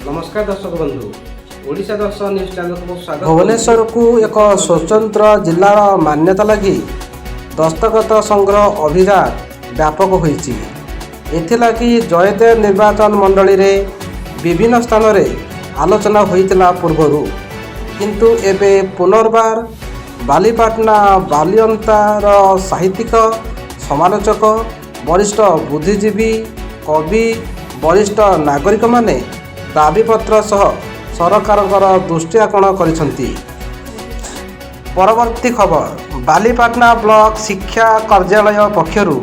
ନମସ୍କାର ଦର୍ଶକ ବନ୍ଧୁ, ଓଡ଼ିଶା ଦର୍ଶନ ନ୍ୟୁଜ୍ ଚ୍ୟାନେଲକୁ ମୁଁ ସ୍ୱାଗତ କରୁଛି। ଭୁବନେଶ୍ୱରକୁ ଏକ ସ୍ୱତନ୍ତ୍ର ଜିଲ୍ଲାର ମାନ୍ୟତା ଲାଗି ଦସ୍ତଖତ ସଂଗ୍ରହ ଅଭିଯାନ ବ୍ୟାପକ ହୋଇଛି। ଏଥିଲାଗି ଜୟଦେବ ନିର୍ବାଚନ ମଣ୍ଡଳୀରେ ବିଭିନ୍ନ ସ୍ଥାନରେ ଆଲୋଚନା ହୋଇଥିଲା ପୂର୍ବରୁ। କିନ୍ତୁ ଏବେ ପୁନର୍ବାର ବାଲିପାଟଣା ବାଲିଅନ୍ତାର ସାହିତ୍ୟିକ, ସମାଲୋଚକ, ବରିଷ୍ଠ ବୁଦ୍ଧିଜୀବୀ, କବି, ବରିଷ୍ଠ ନାଗରିକମାନେ ଦାବିପତ୍ର ସହ ସରକାରଙ୍କର ଦୃଷ୍ଟି ଆକର୍ଷଣ କରିଛନ୍ତି। ପରବର୍ତ୍ତୀ ଖବର, ବାଲିପାଟଣା ବ୍ଲକ ଶିକ୍ଷା କାର୍ଯ୍ୟାଳୟ ପକ୍ଷରୁ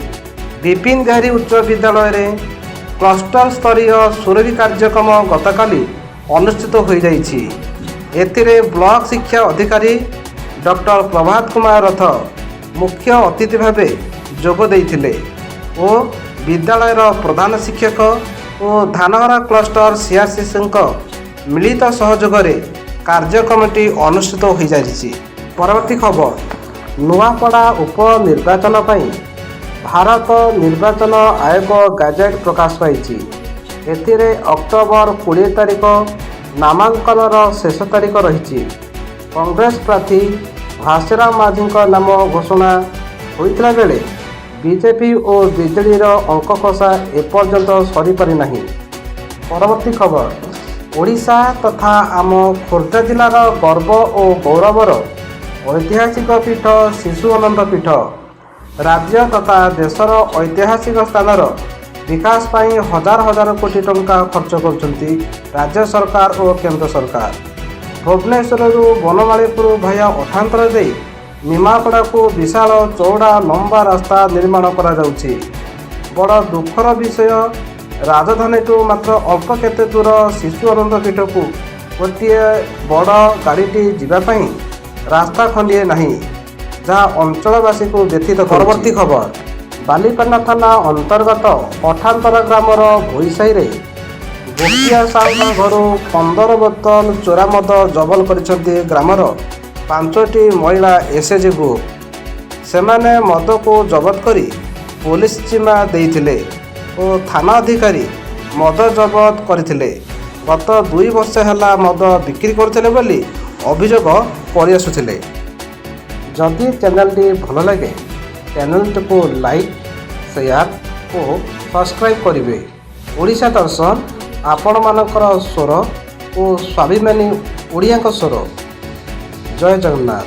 ବିପିନ ବିହାରୀ ଉଚ୍ଚ ବିଦ୍ୟାଳୟରେ କ୍ଲଷ୍ଟର ସ୍ତରୀୟ ସୁରଭି କାର୍ଯ୍ୟକ୍ରମ ଗତକାଲି ଅନୁଷ୍ଠିତ ହୋଇଯାଇଛି। ଏଥିରେ ବ୍ଲକ ଶିକ୍ଷା ଅଧିକାରୀ ଡକ୍ଟର ପ୍ରଭାତ କୁମାର ରଥ ମୁଖ୍ୟ ଅତିଥି ଭାବେ ଯୋଗ ଦେଇଥିଲେ ଓ ବିଦ୍ୟାଳୟର ପ୍ରଧାନ ଶିକ୍ଷକ ଓ ଧାନଘରା କ୍ଲଷ୍ଟର ସିଆର୍ସିସିଙ୍କ ମିଳିତ ସହଯୋଗରେ କାର୍ଯ୍ୟକ୍ରମଟି ଅନୁଷ୍ଠିତ ହୋଇଯାଇଛି। ପରବର୍ତ୍ତୀ ଖବର, ନୂଆପଡ଼ା ଉପନିର୍ବାଚନ ପାଇଁ ଭାରତ ନିର୍ବାଚନ ଆୟୋଗ ଗାଜେଟ୍ ପ୍ରକାଶ ପାଇଛି। ଏଥିରେ ଅକ୍ଟୋବର 20 ତାରିଖ ନାମାଙ୍କନର ଶେଷ ତାରିଖ ରହିଛି। କଂଗ୍ରେସ ପ୍ରାର୍ଥୀ ଘାସିରାମ ମାଝୀଙ୍କ ନାମ ଘୋଷଣା ହୋଇଥିଲା ବେଳେ ବିଜେପି ଓ ବିଜେଡ଼ିର ଅଙ୍କକଷା ଏପର୍ଯ୍ୟନ୍ତ ସରିପାରିନାହିଁ। ପରବର୍ତ୍ତୀ ଖବର, ଓଡ଼ିଶା ତଥା ଆମ ଖୋର୍ଦ୍ଧା ଜିଲ୍ଲାର ଗର୍ବ ଓ ଗୌରବର ଐତିହାସିକ ପୀଠ ଶିଶୁ ଅନନ୍ତ ପୀଠ। ରାଜ୍ୟ ତଥା ଦେଶର ଐତିହାସିକ ସ୍ଥାନର ବିକାଶ ପାଇଁ ହଜାର ହଜାର କୋଟି ଟଙ୍କା ଖର୍ଚ୍ଚ କରୁଛନ୍ତି ରାଜ୍ୟ ସରକାର ଓ କେନ୍ଦ୍ର ସରକାର। ଭୁବନେଶ୍ୱରରୁ ବନମାଳୀପୁର ଭାୟା ଅଠାନ୍ତର ଦେଇ ନିମାପଡ଼ାକୁ ବିଶାଳ ଚଉଡ଼ା ଲମ୍ବା ରାସ୍ତା ନିର୍ମାଣ କରାଯାଉଛି। ବଡ଼ ଦୁଃଖର ବିଷୟ, ରାଜଧାନୀଠୁ ମାତ୍ର ଅଳ୍ପ କେତେ ଦୂର ଶିଶୁ ଅନନ୍ତ ପୀଠକୁ ଗୋଟିଏ ବଡ଼ ଗାଡ଼ିଟି ଯିବା ପାଇଁ ରାସ୍ତା ଖଣ୍ଡିଏ ନାହିଁ, ଯାହା ଅଞ୍ଚଳବାସୀକୁ ବ୍ୟଥିତ। ପରବର୍ତ୍ତୀ ଖବର, ବାଲିପାଟଣା ଥାନା ଅନ୍ତର୍ଗତ ଅଠାନ୍ତର ଗ୍ରାମର ଭୋଇସାହିରେ ଗୋପିଆ ସାହୁଙ୍କ ଘରୁ 15 ବୋତଲ ଚୋରା ମଦ ଜବତ କରିଛନ୍ତି ଗ୍ରାମର ପାଞ୍ଚଟି ମହିଳା ଏସ୍ଏଚ୍ଜି ଗ୍ରୁପ୍। ସେମାନେ ମଦକୁ ଜବତ କରି ପୋଲିସ ଜିମା ଦେଇଥିଲେ ଓ ଥାନା ଅଧିକାରୀ ମଦ ଜବତ କରିଥିଲେ। ଗତ 2 ବର୍ଷ ହେଲା ମଦ ବିକ୍ରି କରୁଥିଲେ ବୋଲି ଅଭିଯୋଗ କରିଆସୁଥିଲେ। ଯଦି ଚ୍ୟାନେଲଟି ଭଲ ଲାଗେ, ଚ୍ୟାନେଲଟିକୁ ଲାଇକ୍, ସେୟାର ଓ ସବସ୍କ୍ରାଇବ୍ କରିବେ। ଓଡ଼ିଶା ଦର୍ଶନ, ଆପଣମାନଙ୍କର ସ୍ୱର ଓ ସ୍ୱାଭିମାନୀ ଓଡ଼ିଆଙ୍କ ସ୍ୱର। ଜୟ ଜଗନ୍ନାଥ।